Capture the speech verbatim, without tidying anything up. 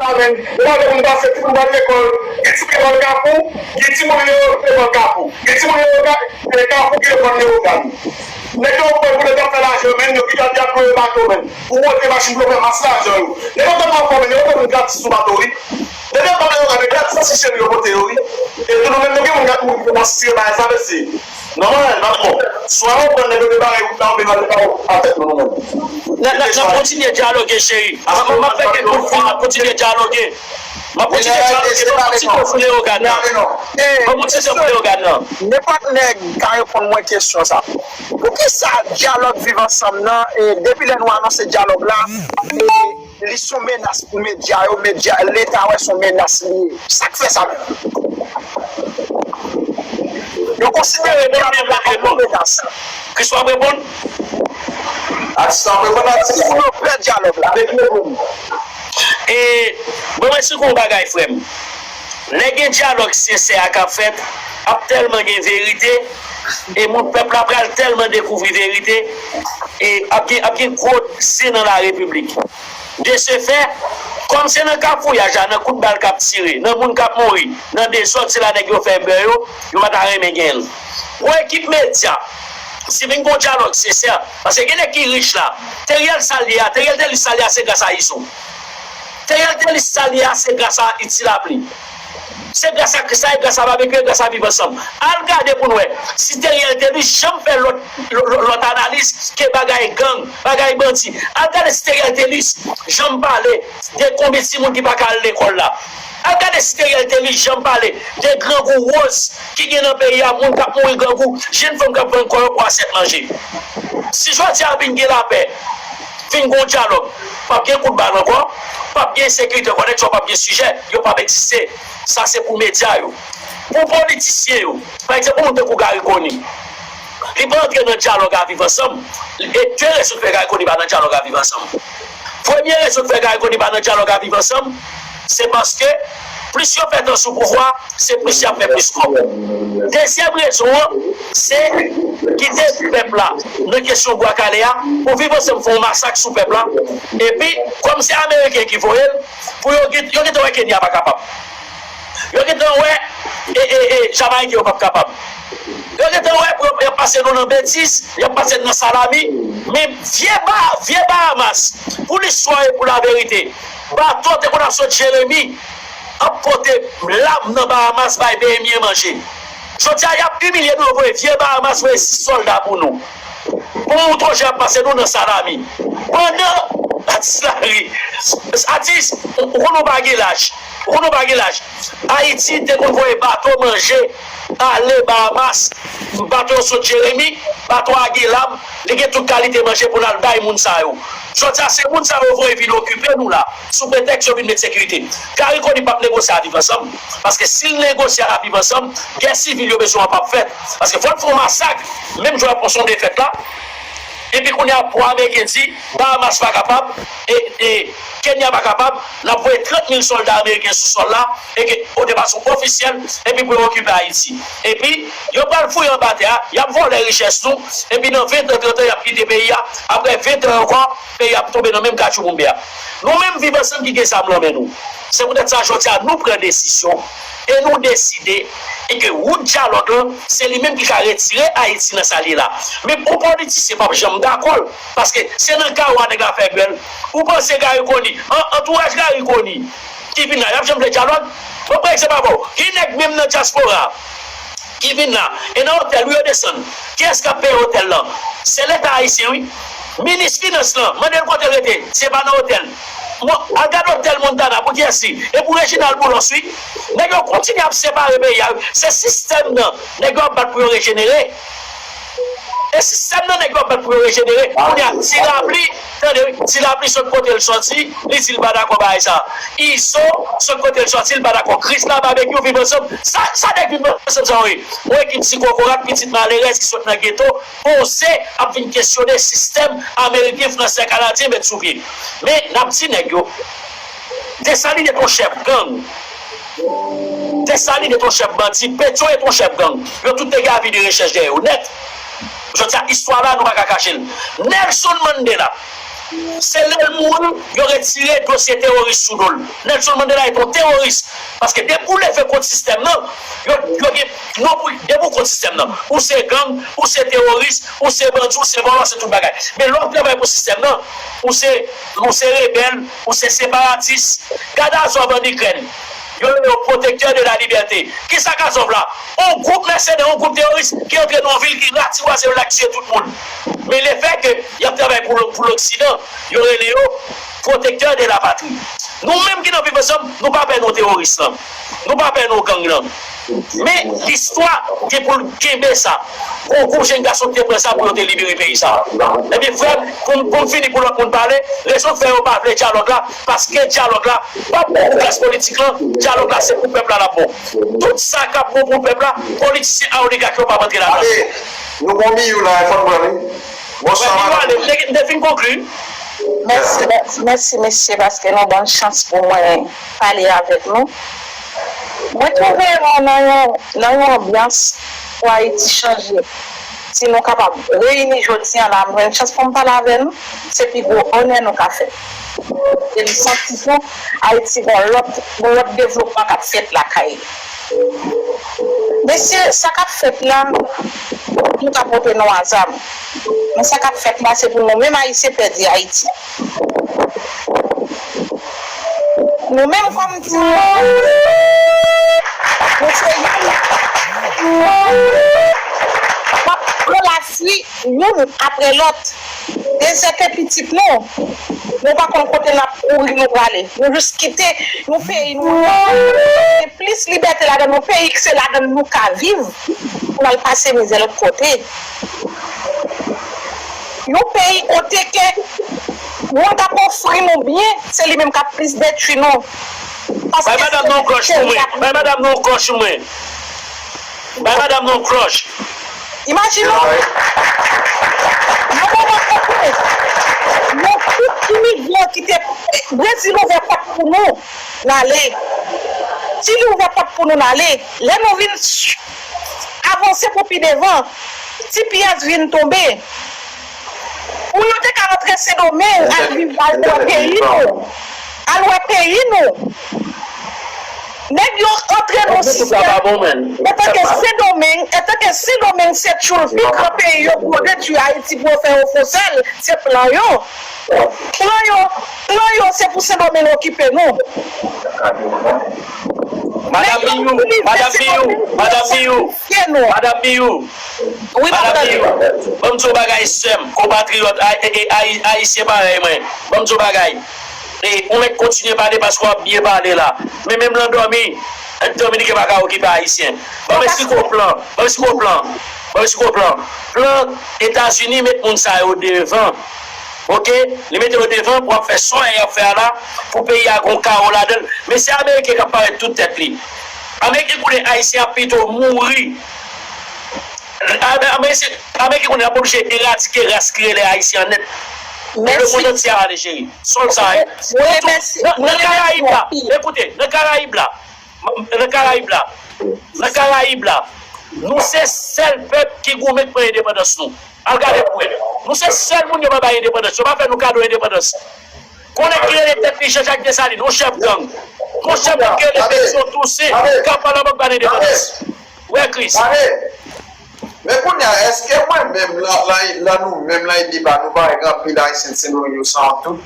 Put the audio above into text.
Amèn. Yo pa gen moun pase, timoun pral lekòl. Gen timoun lekòl Kafou, gen timoun yo lekòl Kafou. Gen timoun yo ka- eh, Kafou ki lekòl Leyogàn. Nèg yo pran pou yo t ap fè lajan, men yo ki t ap lwe bato, men. Pou monte machin pou yo fè mas lajan yo. Nèg yo tèlman fò, men yo te moun gratis sou bato, wi. Nèg yo pa Leyogàn, men gratis nan cheri yo pote yo, wi. E tou nou menm nou gen moun k ap mouri pou nas tire bagay sa, mesye. Nòmal, n ap bon. Swa yo pran nèg yo debare wout la, oubyen yo ale pa yo atèt nou, nou menm. N ap, n ap, n ap kontinye dyaloge, cheri. M ap, m ap fè kèk kout fil, n ap kontinye dyaloge. M ap kontinye dyaloge. Ban m ti tan pou Leyogàn nan. Ban m ti tan pou Leyogàn nan. Nenpòt nèg ka reponn mwen kesyon sa. Poukisa dyalòg Viv Ansanm nan, e, depi lè nou anonse dyalòg la, e, li son menas pou medya yo, medya, Leta wè son menas li ye. Sa k fè sa menm? Yo konsidere dyalòg la kòm yon menas. Kris w ap reponn? Atis la, w ap reponn atis la. Pou yo pè dyalòg la. Avèk yo. E, bon, mwen si yon bagay, frè m. Lè gen dyalòg sensè a k ap fèt, ap tèlman gen verite, e moun pèp la pral tèlman dekouvri verite, e ap gen, ap gen gwo zen nan larepiblik. De se fè, kòm se nan kafouyaj la, nan kout bal k ap tire, nan moun k ap mouri, nan dezòd, se la nèg yo fè bè yo, yo pa ta renmen gen l. Pou ekip medya, si vin gon dyalòg sensè, paske gen nèg ki rich la, Teriel sa l ye a, Teriel te rich sa l ye a, se gras a Izo. Teriel te rich sa l ye a, se gras a Iti Lapli. Se gras a Kris la, e gras a Babekyou, e gras a Viv Ansanm. Al gade pou n wè si Teriel te rich janm fè lòt, lòt, lòt analiz ke bagay gang, bagay bandi. Al gade si Teriel te rich janm pale de konbyen timoun ki pa ka al lekòl la. Al gade si Teriel te rich janm pale de grangou woz ki gen nan peyi a, moun k ap mouri grangou, jenn fanm k ap vann kò yo pou asyèt manje. Si jodi a vin gen lapè, vin gon dyalòg, p ap gen kout bal ankò, p ap gen ensekirite ankò, nèg sa yo p ap gen sijè, yo p ap egziste. Sa se pou medya yo. Pou politisyen yo, pa egzanp, yon moun tankou Garry Conille, li pa antre nan dyalòg a Viv Ansanm. E de rezon k fè Garry Conille pa nan dyalòg a Viv Ansanm. Premye rezon k fè Garry Conille pa nan dyalòg a Viv Ansanm, se paske plis yo fè tan sou pouvwa, se plis y ap fè plis kòb. Dezyèm rezon an, se kite pèp la nan kesyon Bwa Kale a, pou Viv Ansanm fè yon masak sou pèp la. Epi, kòm se Ameriken ki voye l, pou yo gen, yo gentan wè Kenya pa kapab. Yo gentan wè, e, e, e, Jamayiken yo p ap kapab. Yo gentan wè pou yo, y ap pase nou nan betiz, y ap pase n nan salami. Men vye Ba-, vye Bahamas, pou listwa e pou laverite, bato te konn ap sot Jeremi, ap pote lam nan Bahamas bay Behemyen manje. Jodi a, y ap imilye nou, yo voye vye Bahamas, voye sis sòlda pou nou. Pou mouton jan ap pase nou nan salami. Pandan, atis la ri. Atis, ou, ou konn ou pa gen laj. Ou konn ou pa gen laj. Ayiti te konn voye bato manje ale Bahamas. Bato yo sot Jeremi, bato a gen lam, li gen tout kalite manje pou n al bay moun sa yo. Jodi a, se moun sa yo voye vin okipe nou la, sou pretèks yo vin met sekirite. Garry Conille p ap negosye a Viv Ansanm, paske si l negosye a Viv Ansanm, gè sivil yo bezwen an p ap fèt. Paske fò n fè yon masak, menm jan w ap pran son defèt la, epi kounye a, pou Ameriken di, Bahamas pa kapab, e, e Kenya pa kapab, n ap voye trant mil sòlda ameriken sou sòl la, e ke o de fason ofisyèl, epi pou yo okipe Ayiti. Epi, yo pral fouye anba tè a, y ap vòlè richès nou, epi nan ven tan, trant tan, y ap kite peyi a. Apre ven tan ankò, peyi a ap tonbe nan menm katchouboumbe a. Nou menm Viv Ansanm ki gen zam nan men nou. Se poutèt sa, jodi a, nou pran desizyon e nou deside e ke wout dyalòg lan, se li menm ki ka retire Ayiti nan sa l ye la. Men pou politisyen p ap janm dakò l, paske se nan kawo a nèg la fè bèl. Ou panse Garry Conille, an, antouraj Garry Conille ki vin la, y ap janm vle dyalòg? Mwen pran egzanp avè w. Gen nèg menm nan dyaspora ki vin la, e nan otèl wi yo desann. Kiyès k ap peye otèl lan? Se Leta ayisyen wi. Minis finans lan, mande l kote l rete, se pa nan otèl. Mwen, al gade otèl Montana, pou kiyès li? E pou Reginald Boulos wi. Nèg yo kontinye ap separe peyi a wi. Se sistèm nan nèg yo ap bat pou yo rejenere. E sistèm nan nèg yo ap bat pou yo rejenere. Kounye a, Ti Lapli, tande wi, Ti Lapli sot kote l sòti, li di l pa dakò bagay sa. Izo sot kote l sòti, l pa dakò. Krisla, Babekyou, Viv Ansanm. Sa, sa nèg Viv Ansanm sa yo ye? Yon ekip ti kokorat, pitit malerèz ki sot nan geto, panse ap vin kesyone sistèm ameriken, fransè, kanadyen met sou pye. Men, n ap di nèg yo, Desalin te yon chèf gang. Desalin te yon chèf bandi. Petyon te yon chèf gang. Yo tout te gen avi de rechèch dèyè yo nèt. Jodi a, istwa la, nou pa ka kache l. Nelson Mandela, Se lè l mouri, yo retire dosye teworis sou do l. Nelson Mandela est un terroriste. Paske depi w leve kont sistèm nan, yo, yo gen non pou, depi w kont sistèm nan, ou se gang, ou se teworis, ou se bandi, ou se vòlò, se tout bagay. Men lè w ap travay pou sistèm nan, ou se, ou se rebèl, ou se separatis. Gade Azov ann Ikrèn. Yo rele yo protecteur de la liberté. Kisa k Azov la? Yon gwoup mèsenè, yon gwoup teworis ki antre nan yon vil, ki ratiwaze yon lak, tiye tout moun. Men lefètke y ap travay pou, pou loksidan, yo rele yo protecteur de la patrie. Nou menm ki nan Viv Ansanm, nou pa pè non teworis lan. Nou pa pè non gang lan. Men listwa gen pou l kenbe sa. Gon gwoup jenn gason ki te pran sa pou yo te libere peyi sa. Ebyen, frè m, pou m, pou m fini, pou lòt moun pale, rezon k fè yo pa vle dyalòg la, paske dyalòg la p ap bon pou klas politik lan, dyalòg la se pou pèp la l ap bon. Tout sa k ap bon pou pèp la, politisyen a oligak yo p ap antre ladan. Ale, nou gon Miyou la, fò n pran li. Bonswa, madanm. Miyou, ale, m te, m te fin konkli. Mèsi, mèsi, mèsi, mesye, paske nou ban m chans pou mwen pale avèk nou. Mwen twouve nou nan yon, nan yon anbyans pou Ayiti chanje. Si nou kapab reyini jodi a la, m jwenn chans pou m pale avè nou, se pi gwo onè nou ka fè. E m santi tou, Ayiti gon lòt, gon lòt devlopman k ap fèt lakay li. Mesye, sa k ap fèt la, nou ka pote non aza. Men sa k ap fèt la, se pou nou menm Ayisyen pèdi Ayiti. Nou menm kòm timoun, nou se youn. N ap pran lafri youn apre lòt. Dezète pitit nou. Nou pa konn kote n ap kouri nou prale. Nou jis kite yon peyi nou gen plis libète ladan l, yon peyi ki se ladan l nou ka viv, pou n al pase mizè lòt kote. Yon peyi kote ke moun k ap ofri nou byen, se li menm k ap plis detwi nou. Paske bay madanm nan yon klòch pou mwen. Bay madanm nan yon klòch pou mwen. Bay madanm nan yon klòch. Imajine w, yon moman kote, nou tout imigran ki te, Brezil ouvè pòt pou nou, n ale. Chili ouvè pòt pou nou, n ale. Lè nou vin avanse pou pi devan, T P S vin tonbe. Pou yo te ka rantre Sendomeng, al viv, al wè peyi nou. Al wè peyi nou. Nèg yo antre nan sistèm. Etanke Sendomeng, etanke Sendomeng se tchoul pi gran peyi yo pou yo detwi Ayiti, pou yo fè yo fon sèl, se plan yo. Plan yo, plan yo se pou Sendomeng okipe nou. Madanm Miyou, madanm Miyou, madanm Miyou, madanm Miyou. Wi, madanm Miyou, ban m di w bagay, sè m, konpatriyòt, ay-, ay-, ay-, ayisyen parèy mwen. Ban m di w bagay. E, ou mèt kontinye pale paske w ap byen pale la. Men menm lè w dòmi, Dominiken pa ka okipe Ayisyen. Ban m esplike w plan. Ban m esplike w plan. Ban m esplike w plan. Plan Etazini met moun sa yo devan. Oke? Li mete yo devan pou ap fè sa y ap fè a la, pou peyi a gon kawo ladan l. Men se Ameriken k ap parèt tout tèt li. Ameriken konnen Ayisyen ap pito mouri. Ameriken konnen ap oblije eradike ras ki rele Ayisyen an nèt. E lemonn antye a ale jere. Sòl sa ye. Nan Karayib la, ekoute, nan Karayib la, nan Karayib la, nan Karayib la, nou se sèl pèp ki goumen k pran endepandans nou. Al gade pou wè. Nou se sèl moun yo pa bay endepandans. Yo pa fè nou kado endepandans. Konnen ki rele tèt li Jean Jacques Dessalines, yon chèf gang. Yon chèf gang ki rele Petyon Tousen, k ap pale anba ban endepandans. Wè Kris. Men kounye a, èske mwen menm, lan, lan, lan nou menm, lan ide pa nou, pa gen anpil Ayisyen Sendomeng yo sanwont tou?